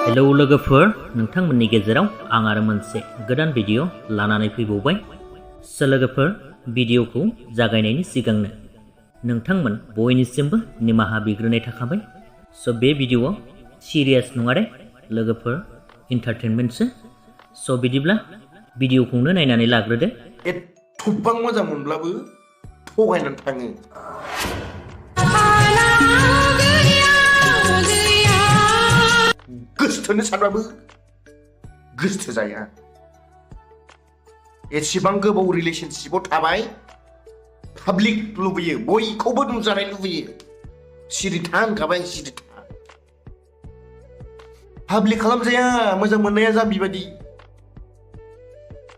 Hello लोगोफोर, नोंथांमोननि गेजेराव आं आरो मोनसे गोदान भिडिअ लानानै फैबावबाय। लोगोफोर, भिडिअखौ जागायनायनि सिगांनो नोंथांमोन बयनिसिमबो निमाहा बिग्रोनाय थाखाबाय। बे भिडिअआ सिरियास नङा दे लोगोफोर, इन्टारटेनमेन्टसो। बिदिब्ला भिडिअखौनो नायनानै लाग्रोदो। एथ'बां मोजां मोनब्लाबो थगायनानै थाङो। गोसोथोनो सानबाबो गोसोथो जाया। एसेबां गोबाव रिलेशनशिपआव थाबाय, पाब्लिक लुबैयो, बयखौबो नुजानाय लुबैयो। सिरि था होनखाबाय, सिरि था। पाब्लिक खालामजाया, मोजां मोननाया जाम्बि बायदि।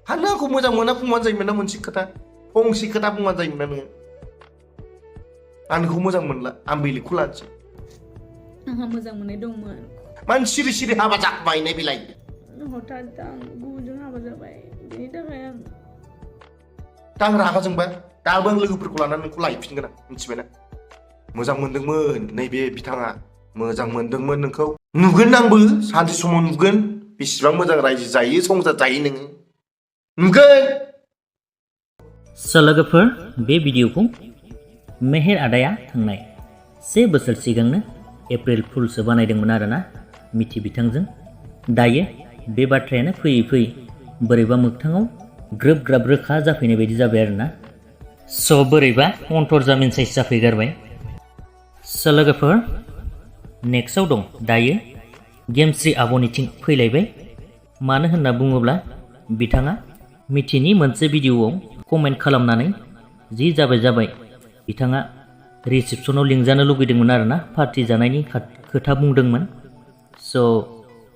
हानो आंखौ मोजां मोना बुंबानो जायोमोन ना मोनसे खोथा, फंसे खोथा बुंबानो जायोमोन ना नोङो। आं नोंखौ मोजां मोनला, आं बेलेगखौ लानोसै। आंहा मोजां मोननाय दंमोन। मानो सिरि सिरि हाबा जाबायनाय बेलाय? हठात आं गुबुनजों हाबा जाबाय, बेनि थाखाय दा आं रागा जोंबा दाबो आं लोगोफोरखौ लानानै नोंखौ लायफिनगोन आं, मिथिबायना? मोजां मोनदोंमोन नैबे बिथाङा, मोजां मोनदोंमोन नोंखौ। नुगोन आंबो, सानसे समाव नुगोन बेसेबां मोजां रायजो जायो, संसार जायो नोङो। नुगोन। लोगोफोर, बे भिडिअखौ मेहेर आदाया थांनाय 1 बोसोर सिगांनो एप्रिल फुलसो बानायदोंमोन आरोना मिथि बिथांजों। दायो बे बाथ्रायानो फैयै फैयै बोरैबा मोगथाङाव ग्रोब ग्राब रोखा जाफैनाय बायदि जाबाय आरोना। बोरैबा ontorjamin साइज जाफैगारबाय। लोगोफोर, नेक्स्टआव दं दायो gemsri आब'निथिं फैलायबाय। मानो होनना बुङोब्ला बिथाङा मिथिनि मोनसे भिडिअआव कमेन्ट खालामनानै जि जाबाय बिथाङा रिसेपसनाव लिंजानो लुगैदोंमोन आरोना, पार्टि जानायनि खोथा बुंदोंमोन।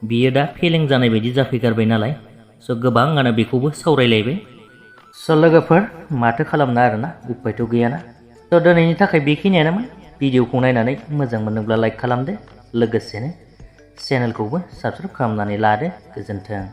बियो दा फेलें जानाय बायदि जाफैगारबाय नालाय, गोबाङानो बेखौबो सावरायलायबाय। लोगोफोर, माथो खालामनो आरोना, उपायथ' गैयाना। दिनैनि थाखाय बेखिनियानोमोन। भिडिअखौ नायनानै मोजां मोनोब्ला लाइक खालामदो, लोगोसेनो चेनेलखौबो साबस्क्राइब खालामनानै लादो। गोजोन्थों।